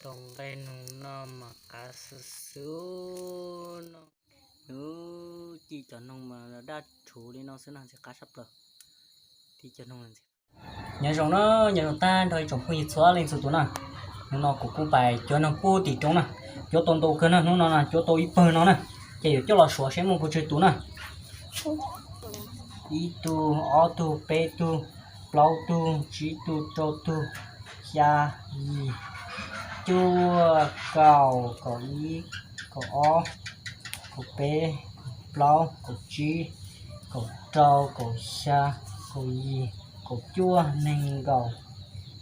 Tau nqaij noog noj mas qab xwb xwb no. Ci cov noog mas daj rhuv li no xwb na, ntxim qab tshaj plaws. Ci cov noog ntxim. Nyob zoo na, nyob zoo tag nrho ib tsoom phooj ywg txhua leej txhua tus na. Hnub no kuv kuj pais cuab noog pub tim roob na. Cuab tau ntau kawg na, hnub no na cuab tau ib pawg no na. Ces yuav coj los suav seb muaj pes tsawg tus na. Ib tug, ob tug, peb tug, plaub tug, tsib tug, rau tug, xya, yim, cuaj, kaum, kaum ib, kaum ob, kaum peb, kaum plaub, kaum tsib, kaum rau, kaum xya, kaum yim, kaum cuaj, nees nkaum,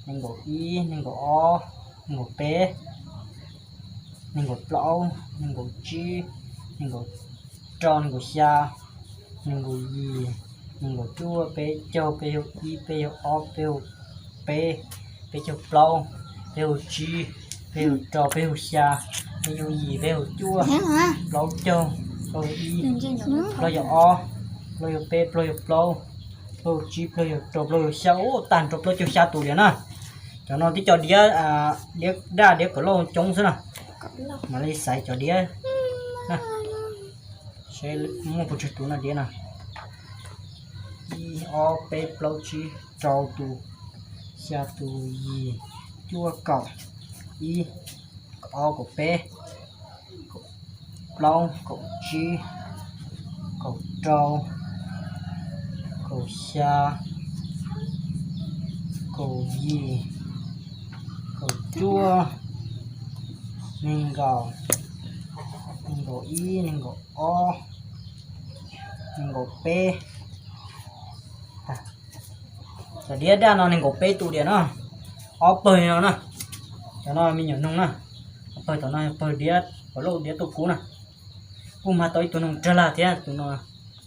nees nkaum ib, nees nkaum ob, nees nkaum peb, nees nkaum plaub, nees nkaum tsib, nees nkaum rau, nees nkaum xya, nees nkaum yim, nees nkaum cuaj, peb caug, peb caug ib, peb caug ob, peb caug peb, peb caug plaub, peb caug tsib, peb caug rau, peb caug xya, peb caug yim, peb caug cuaj, plaub caug, plaub caug ib, plaub caug ob, plaub caug peb, plaub caug plaub, plaub caug tsib, plaub caug rau, plaub caug xya, ub, tag nrho plaub caug xya tus li na. Cov no twb cov diab, diab daj diab kom lauj coob xwb na. Mam li xaiv cov diab na, seb muaj pes tsawg tus no diab na. Ib, ob, peb, plaub, tsib, rau tus, xya tus, yim, cuaj, kaum, ib, kaum ob, kaum peb, kaum plaub, kaum tsib, kaum rau, kaum xya, kaum yim, kaum cuaj, nees nkaum, nees nkaum ib, nees nkaum ob, nees nkaum peb. Cov diab daj no nees nkaum peb tus diam no, ob pawg no na. Cov no me nyuam noog na, ob pawg tom no pawg diab, pawg lauj diab tuaj kub na. Kuj mag tau ib tug noog rag lag thiab, tus no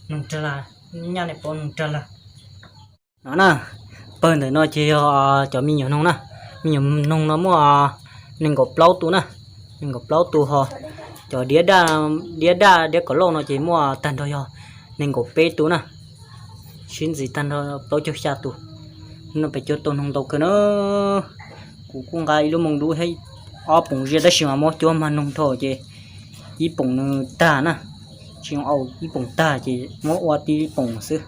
noog rag lag, nyaj nej pom noog rag lag. No na, pawg ntawm no ces yog cov me nyuam noog na. Me nyuam noog no muaj nees nkaum plaub tus na, nees nkaum plaub tus ho. Cov diab daj, diab daj diab kom lauj no ces muaj tag nrho yog nees nkaum peb tus na. Sib ntxiv tag nrho plaub caug xya tus. Hnub no peb cuab tau noog ntau kawg na. Kuv kuj nqa ib lub moos dub thiab ob poom ziab tab sis mas muab cuab mag noog dhau ces ib poom nws tag na. Tsis au ib poom tag ces muab ua tib poom xwb.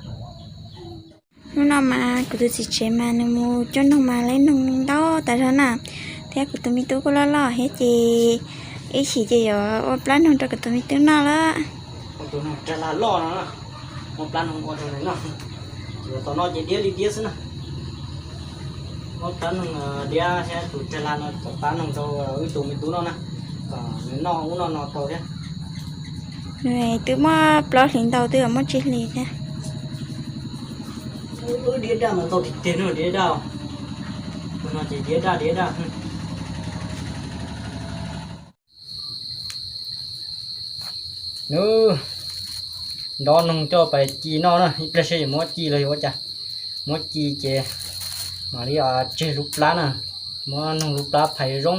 Hnub no mas kuv tus txiv tsev mas nws mus cuab noog mas lawv noog ntau tas zog na, thiab kuv tus me tub kuj loj loj thiab ces ib chim ces yuav ua plab noog rau kuv tus me tub noj lawm. Tus noog rag lag loj no, ua plab noog ua rau nws noj. Ces tom no ces diab li diab xwb na. Ua plab noog diab thiab tus rag lag no cov plab noog rau wb tus me tub noj na, kom nws noj ub noj no tau thiab. Nws twb muaj plaub hlis ntau twb muaj tsib hlis thiab. Wb diab daj mas ntau tiag tiag no diab daj. Tus no ces diab daj diab daj. Nws nrov noog coj pais ci noj na, ib pliag seb yuav muab ci los yuav ua cas. Muab ci ces mam li tseg lub plab na, muab noog lub plab phais zoo,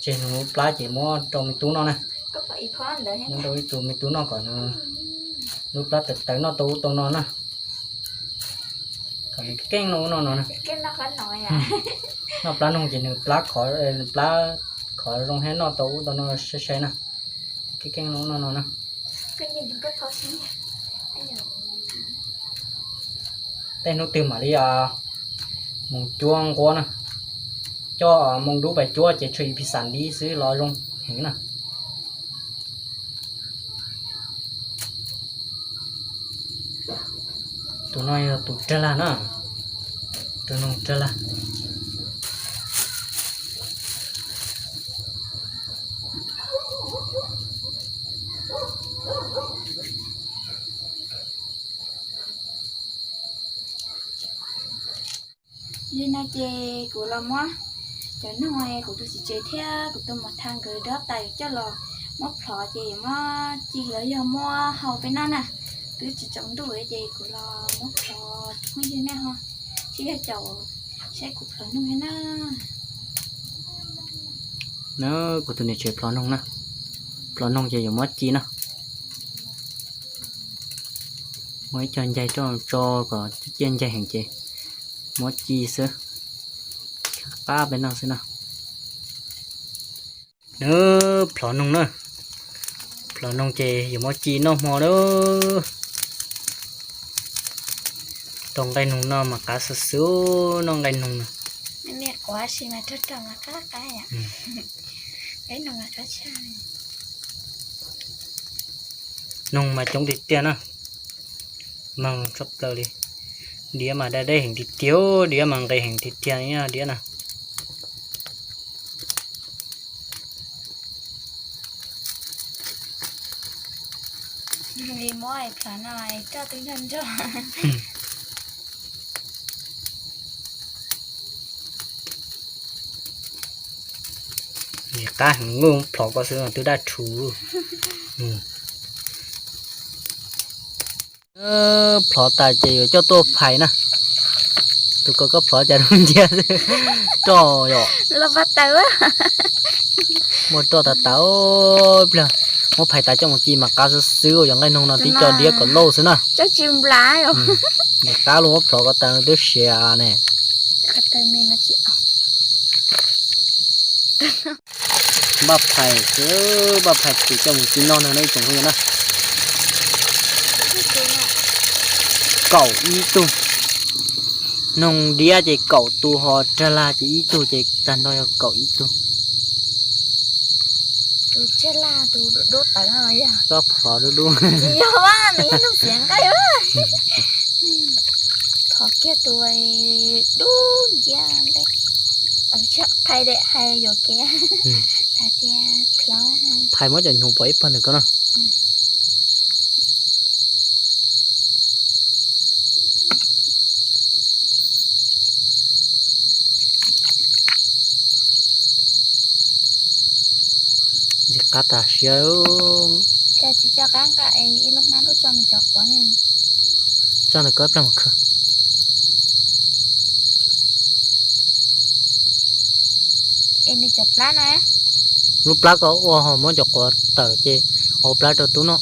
tseg noog lub plab ces muab rau me tub noj na. Muab rau ib tug me tub noj kom nws lub plab tawv tawv noj tau ub tau no na. Kom nws keej noj ub noj no na. Noj plab noog ces nws plab khov, plab khov zoo thiab noj tau ub tau no sai sai na. Keej keej noj ub noj no na. Tej hnub twg mam li mus cuab nquab na. Coj moos dub pais cuab ces tshuav ib phis xam dib xwb los zoo heev na. Tus no yog tus rag lag na, tus noog rag lag. Li no ces kuv los muab cov noog kuv tus txiv tsev thiab kuv tus muam tha nkawd dob tais coj los muab plhov ces muab ci los yog muab hau peb noj na. Twb tsis tsaus ntuj ces kuv los muab plhov phooj ywg nej ho sib yog caum saib kuv plhov noog thiab na. Na, kuv tus niam tsev plhov noog na, plhov noog ces yuav muab ci na. Muab ib co ncaig rau tso kom ciaj ncaig heev ces muab ci xwb, qab peb noj xwb na. Nws plhov noog na, plhov noog ces yuav muab ci noj hmo na. Rau nqaij noog no mas qab xwb xwb, noj nqaij noog no. Noog mas coob tiag tiag na, mas tshaj plaws li. Diab mas da deb heev tiag tiag, diab mas nqis heev tiag tiag diab na. Qab heev, plhov ko xwb twb daj rhuv. Plhov tas ces yuav coj tuaj phais na. Tus ko koj plhov cas rau nciab roj yom. Muaj roj tas tas pliag. Muab phais tas coj mus ci mas qab xwb xwb, yog nqaij noog no tib co diab kom lauj xwb na. Qab los muab plhov ko tas twb siav ne. Npaj phais, npaj phais ces coj mus ci noj no na ib tsoom phooj ywg na. Kaum ib tug. Noog diab ces kaum tus, ho rag lag ces ib tug, ces tag nrho yog kaum ib tug. Koj plhov dub dub. Phov kiag tus dub nciab ntej. Phais de hais yuam kev hais tias phais muab cov nyuag pom ib pawg ntawm ko no. Ntxim qab tas siab. Cas tsis coj qab nqa es ib lub hnab tuaj tso nws cov quav ne. Tso ntawm ko plag mus khwv. Es nws cov plab na. Lub plab ko ua ho muab cov quav tawm ces hauv plab rau tub noj.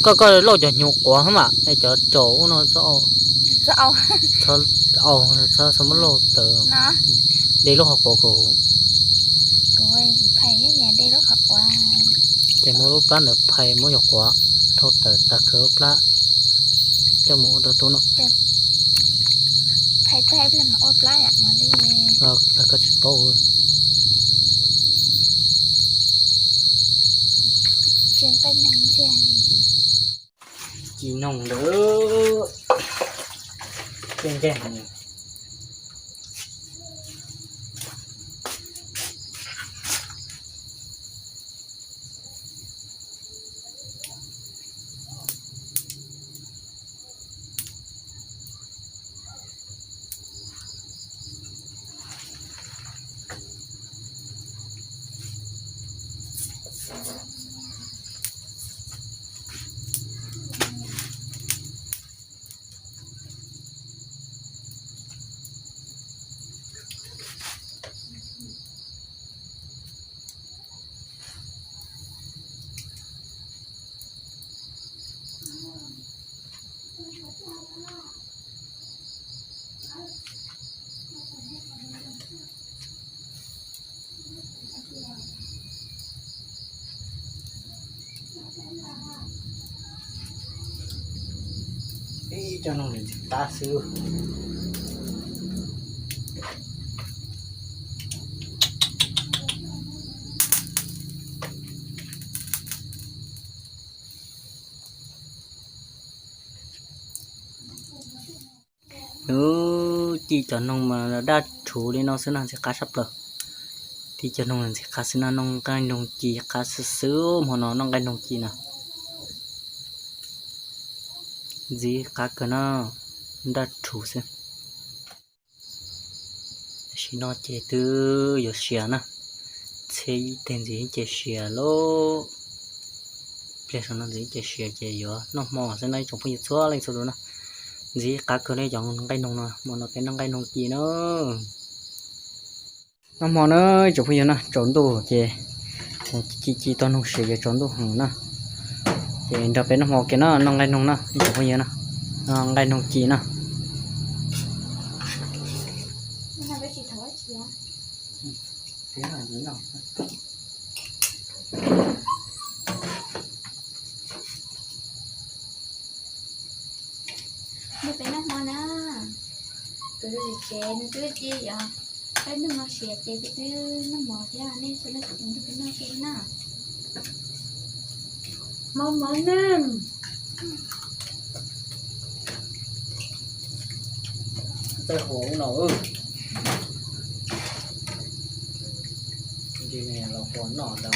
Koj, koj lauj cov hnyuv quav mas es cov raum ub no txhob au, txhob muab lauj tawm. De lub qhov quav kom huv. Ces muab lub plab ntawd phais muab cov quav thau tawm tas khwv lub plab coj mus ua rau tub noj. Koj tsis paub. Ci noog ntawd, nkeeg nkeeg. Ib co noog ntxim qab xwb. Ci cov noog mas daj rhuv li no xwb na, ntxim qab sab plaws. Ci cov noog ntxim qab xwb na, noj nqaij noog ci qab xwb xwb, hmo no noj nqaij noog ci na. Ntxim qab kawg na, daj rhuv xwb. Tam sim no ces twb yuav siav na, txhiab ib teg ntxiv ces siav lauj. Pliag saum no ntxiv ces siav ces yuav noj hmo xwb na ib tsoom phooj ywg txhua leej txhua tus na. Ntxim qab kawg li cov nqaij noog no, hmo no peb noj nqaij noog ci na. Noj hmo na ib tsoom phooj ywg na, tsaus ntuj ces ci ci tau noog siav ces tsaus ntuj heev na. Ces nrog peb noj hmo kiag na, noj nqaij noog na ib tsoom phooj ywg na, noj nqaij noog ci na. Noj peb noj hmo na. Tus tsev nws twb cia yog peb hnub no siav ces peb twb noj mov thiab, nej sawv daws kuv tus ntuj peb noj ke na. Mov mov na. Tej huv no, los huv noj ntag.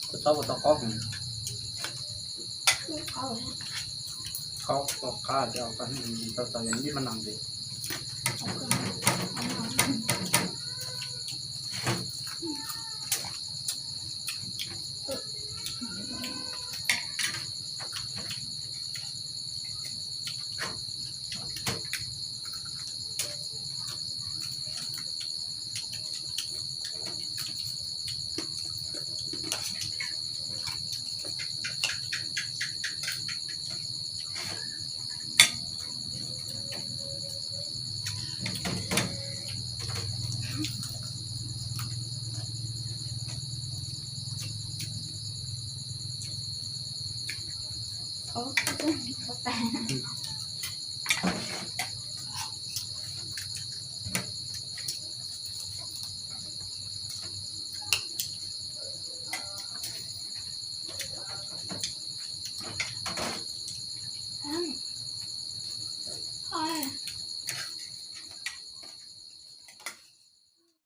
Koj txhob ua tau qaub, qaub tau qab tias tau tau yog ib maj nas ntxiv.